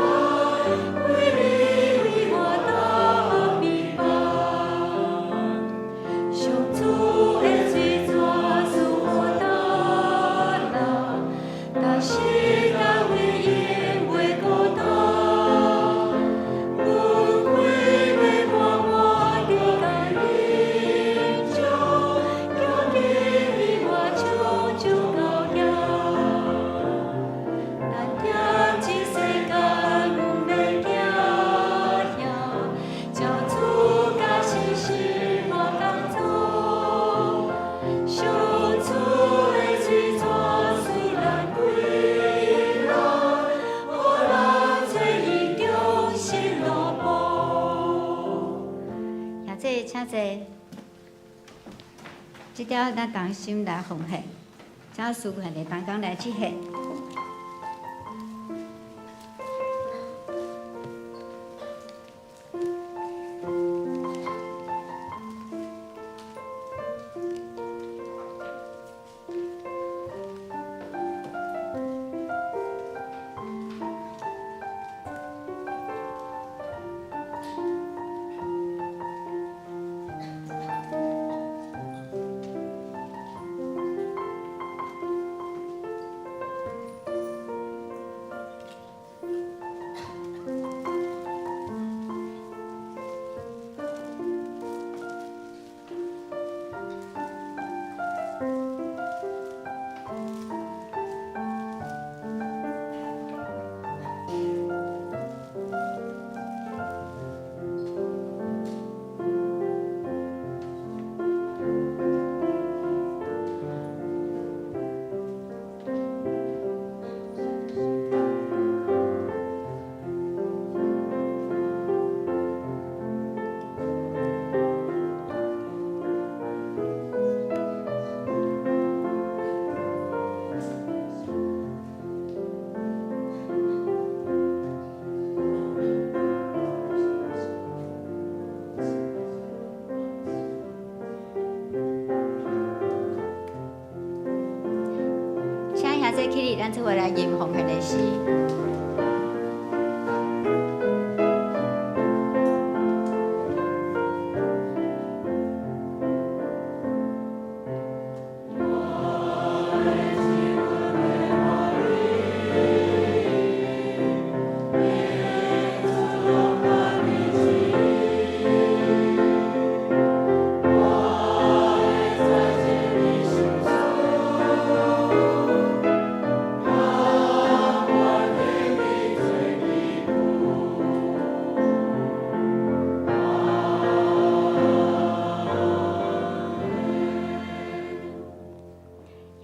為你為我擔悲放。上主的水泉賜予大人，但是大衛永袂孤單。阮快樂滿滿佇甘霖中，行見伊我唱唱高興。咱踮這世間毋免驚嚇，照主佮信心我同做。上主的水泉賜咱快樂，予咱做伊忠心奴僕。兄姊，請坐。這條咱同心來奉獻，請司獻的同工來接獻。請兄姊起立，咱做伙來吟奉獻的詩。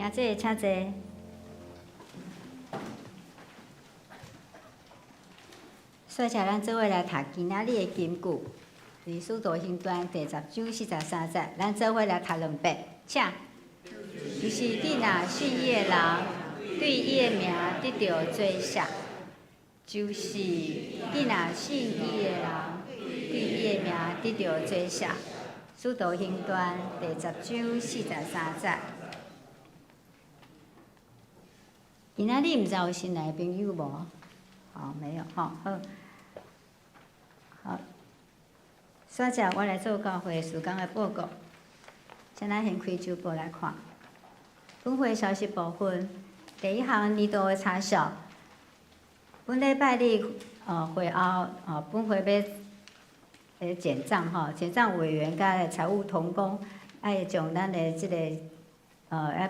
兄姊，請坐。煞請咱做伙來讀今仔日的金句，佇《使徒行傳》第10章43節，咱做伙來讀兩遍，請。就是你若信伊的人，對伊的名得著罪赦。就是你若信伊的人，對伊的名得著罪赦。使徒行傳第10章43節。今仔日毋知有新來的朋友無？好，沒有，吼，好。好，煞者我來做教會事工的報告。請咱先開週報來看。本會消息部分，第一項年度的查數。本禮拜日，會後，本會欲檢帳吼，檢帳委員佮財務同工愛將咱的這個，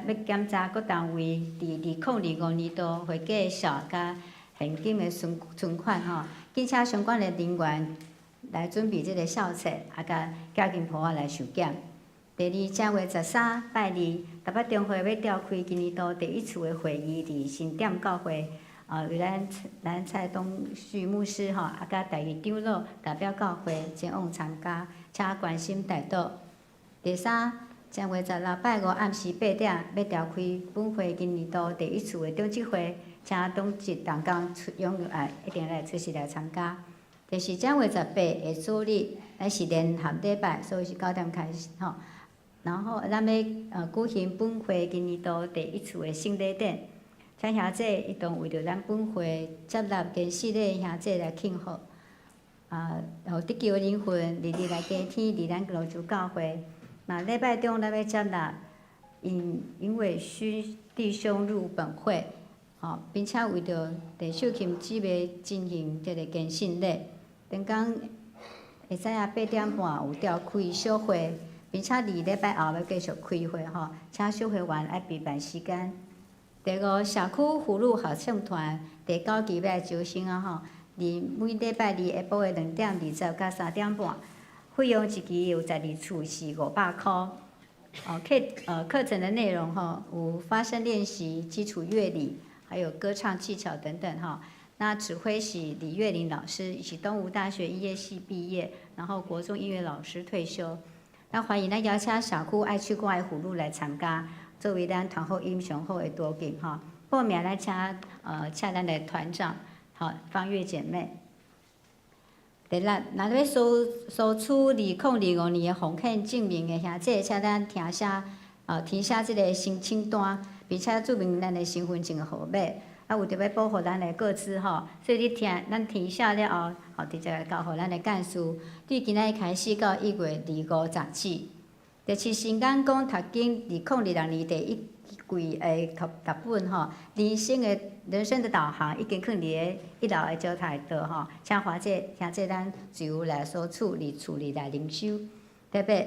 欲檢查各單位佇2025年度會計數佮現金的存款吼，並請相關的人員來準備這個相冊，啊，佮寄金簿仔來受檢。第二，正月13拜二，台北中會欲召開今年度第一次的會議，佇新店教會，由咱蔡東旭牧師吼，啊，佮台語長老代表教會前往參加，請關心代禱。第三，正月16拜五暗時8點，欲召開本會今年度第一次的長執會，請長執同工出踴躍來，一定來出席來參加。第四，正月18下主日，咱是聯合禮拜，所以是9點開始吼。然後咱欲舉行本會今年度第一次的聖禮典，請兄姐一同為著咱本會接納堅洗禮兄姐來慶賀，啊，予得救的靈魂日日來加添佇咱蘆洲教會。那禮拜中咱欲接納因為需弟兄入本會，吼，並且為著鄭秀琴姊妹進行這个堅信禮。頂工會使啊8點半有召開小會。並且二禮拜後欲繼續開會吼，請小會員愛備辦時間。第五，社區福路合唱團第九期欲來招生啊吼，佇每禮拜二下晡的2點20到3點半，費用一期有12次是500箍。哦，課程的內容吼，有發聲練習、基礎樂理，還有歌唱技巧等等吼。那指揮是李月玲老師，伊是東吳大學音樂系畢業，然後國中音樂老師退休。那歡迎咱邀請社區愛唱歌的婦女來參加，作為咱團後音上好的途徑吼。報名來請咱的團長，好方月姐妹。第六，若欲索取2025年的奉獻證明的兄姐，請咱填寫這个申請單，並且註明咱的身份證號碼。啊，為著欲保護咱的個資吼，所以你填咱填寫了後，吼直接來交予咱的幹事。對今仔日開始到1月25截止。第七，新港講讀經2026年第一季的讀本吼，人生的導航已經囥佇咧一樓的招待桌吼，請華姐兄姐咱自由來索取，佇厝裡來靈修。特別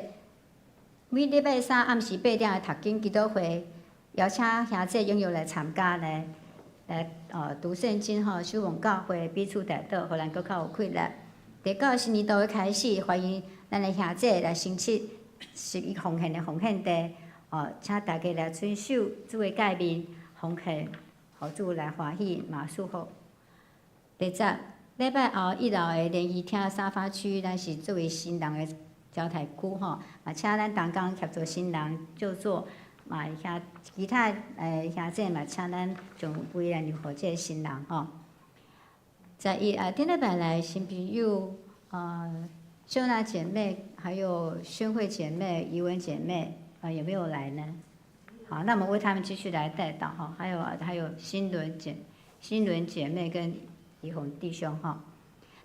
每禮拜三暗時8點的讀經祈禱會，邀請兄姐踴躍來參加呢。來讀聖經吼，守望教會，彼此代禱，予咱閣較有氣力。第九，新年度的開始，歡迎咱的兄姐來申請十一奉獻的奉獻地，哦，請大家來遵守主的誡命，奉獻，予主來歡喜嘛祝福。第十，禮拜後一樓的聯誼廳沙發區，咱是作為新人的招待區吼，嘛請咱同工協助新人就座。嘛，兄其他兄姐嘛，請咱將位來讓予這个新人吼。11啊，頂禮拜來新朋友，秀娜姐妹，還有宣慧姐妹、怡文姐妹，啊，有沒有來呢？好，那我們為他們繼續來代禱哈。還有新倫姐妹跟怡紅弟兄哈。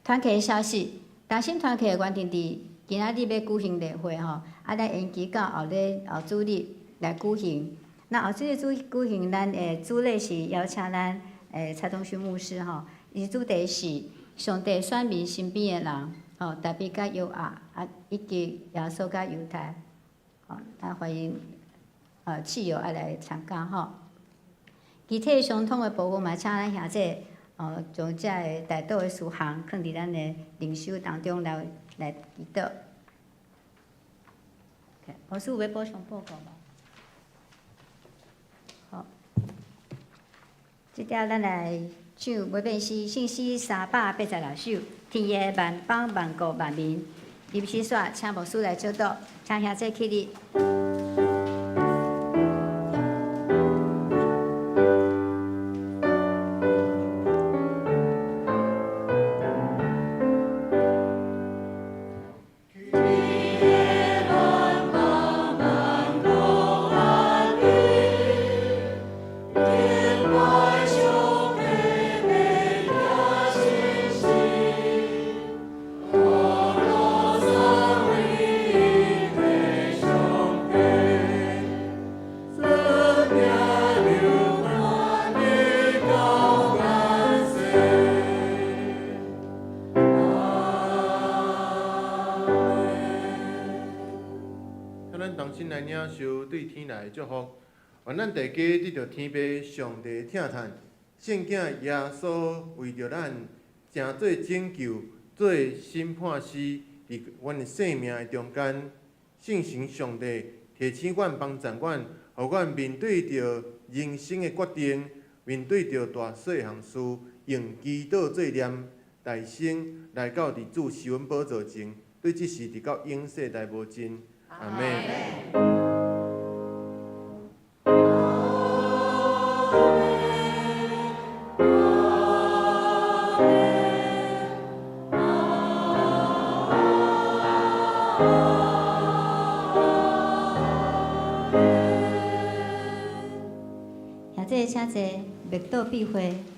團契消息，同心團契原定佇今仔日欲舉行例會吼，啊，咱延期到後主日來舉行。那後主日舉行，咱的主禮是邀請咱蔡東旭牧師吼，伊主題是上帝選民身邊的人，吼，大衛佮約押啊，以及耶穌佮猶大，吼，咱歡迎親友愛來參加吼。其他相通的部分嘛，請咱兄姐哦，將這个代禱的事項囥佇咱的靈修當中來祈禱。老師有欲補充報告無？好，這下咱來唱《無變詩》聖詩386首，天下萬邦萬國萬民。臨時煞，請牧師來祝禱，請兄姐起立。天咱同心來領受對天來的祝福，願咱大家得著天父上帝疼嘆，聖子耶穌為著咱成做拯救、做審判師，佇阮的生命的中間，聖神上帝提醒阮、幫助阮，予阮面對著人生的決定，面對著大細項事，用祈禱做念，代先來到佇主施恩寶座前，對這時直到永世來無盡。阿們。兄弟請坐，默禱閉會。